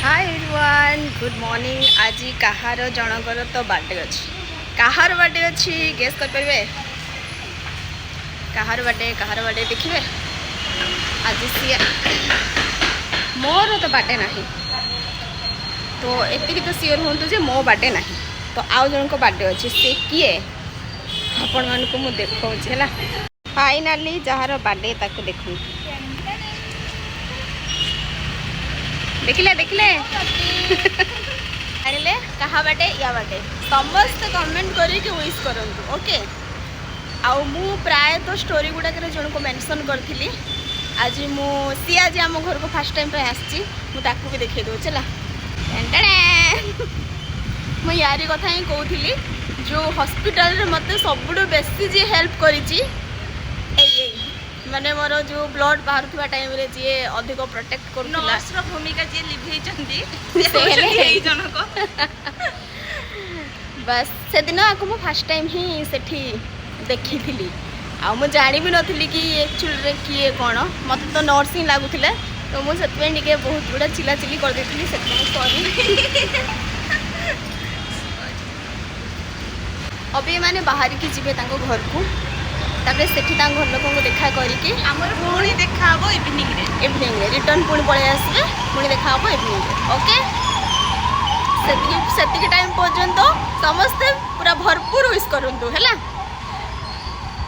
High ଏଭରିୱାନ୍, good morning. ଆଜି କାହାର ଜଣଙ୍କର ତ ବାର୍ଥଡେ ଅଛି। କାହାର ବାର୍ଥଡେ ଅଛି, ଗେସ୍ କରିପାରିବେ? କାହାର ବାର୍ଥଡେ? କାହାର ବାର୍ଥଡେ ଦେଖିବେ ଆଜି ସିଏ। ମୋର ତ ବାର୍ଥଡେ ନାହିଁ, ତ ଏତିକି ତ ସିଓର ହୁଅନ୍ତୁ ଯେ ମୋ ବାର୍ଥଡେ ନାହିଁ, ତ ଆଉ ଜଣଙ୍କ ବାର୍ଥଡେ ଅଛି। ସେ କିଏ, ଆପଣମାନଙ୍କୁ ମୁଁ ଦେଖାଉଛି। ହେଲା, ଫାଇନାଲି ଯାହାର ବାର୍ଥଡେ ତାକୁ ଦେଖନ୍ତୁ। ଦେଖିଲେ, ଦେଖିଲେ, ଜାଣିଲେ କାହା ବାର୍ଥଡେ? ୟା ବାର୍ଥଡେ। ସମସ୍ତେ କମେଣ୍ଟ କରିକି ୱିଶ୍ କରନ୍ତୁ, ଓକେ? ଆଉ ମୁଁ ପ୍ରାୟତଃ ଷ୍ଟୋରି ଗୁଡ଼ାକରେ ଜଣକୁ ମେନସନ୍ କରିଥିଲି। ଆଜି ମୁଁ ସିଏ ଆଜି ଆମ ଘରକୁ ଫାର୍ଷ୍ଟ ଟାଇମ୍ ପାଇଁ ଆସିଛି। ମୁଁ ତାକୁ ବି ଦେଖେଇ ଦେଉଛି, ହେଲା। ଟେଣ୍ଟେଡ଼େଁ। ମୁଁ ୟାରି କଥା ହିଁ କହୁଥିଲି, ଯେଉଁ ହସ୍ପିଟାଲରେ ମୋତେ ସବୁଠୁ ବେଶୀ ଯିଏ ହେଲ୍ପ କରିଛି, ଏଇ ମାନେ ମୋର ଯେଉଁ ବ୍ଲଡ୍ ବାହାରୁଥିବା ଟାଇମ୍ରେ ଯିଏ ଅଧିକ ପ୍ରୋଟେକ୍ଟ କରୁଥିଲା। ନର୍ସର ଭୂମିକା ଯିଏ ଲିଭେଇଛନ୍ତି ସେ ହେଲେ ସେ ଏଇ ଜଣକ। ବାସ୍, ସେଦିନ ଆକୁ ମୁଁ ଫାର୍ଷ୍ଟ ଟାଇମ୍ ହିଁ ସେଠି ଦେଖିଥିଲି ଆଉ ମୁଁ ଜାଣି ବି ନଥିଲି କି ଆକ୍ଚୁଆଲିରେ କିଏ କ'ଣ। ମୋତେ ତ ନର୍ସ ହିଁ ଲାଗୁଥିଲା, ତ ମୁଁ ସେଥିପାଇଁ ଟିକେ ବହୁତ ଗୁଡ଼ା ଚିଲାଚିଲି କରିଦେଇଥିଲି। ସେଥିପାଇଁ ସରି। ଅବି ମାନେ ବାହାରିକି ଯିବେ ତାଙ୍କ ଘରକୁ, ତାପରେ ସେଠି ତାଙ୍କ ଘର ଲୋକଙ୍କୁ ଦେଖା କରିକି ଆମର ପୁଣି ଦେଖା ହବ ଇଭିନିଂରେ। ଇଭିନିଂରେ ରିଟର୍ନ ପୁଣି ପଳେଇ ଆସିବେ, ପୁଣି ଦେଖା ହେବ ଇଭିନିଂରେ, ଓକେ? ସେତିକି ସେତିକି ଟାଇମ୍ ପର୍ଯ୍ୟନ୍ତ ସମସ୍ତେ ପୁରା ଭରପୁର ୱିଶ୍ କରନ୍ତୁ, ହେଲା।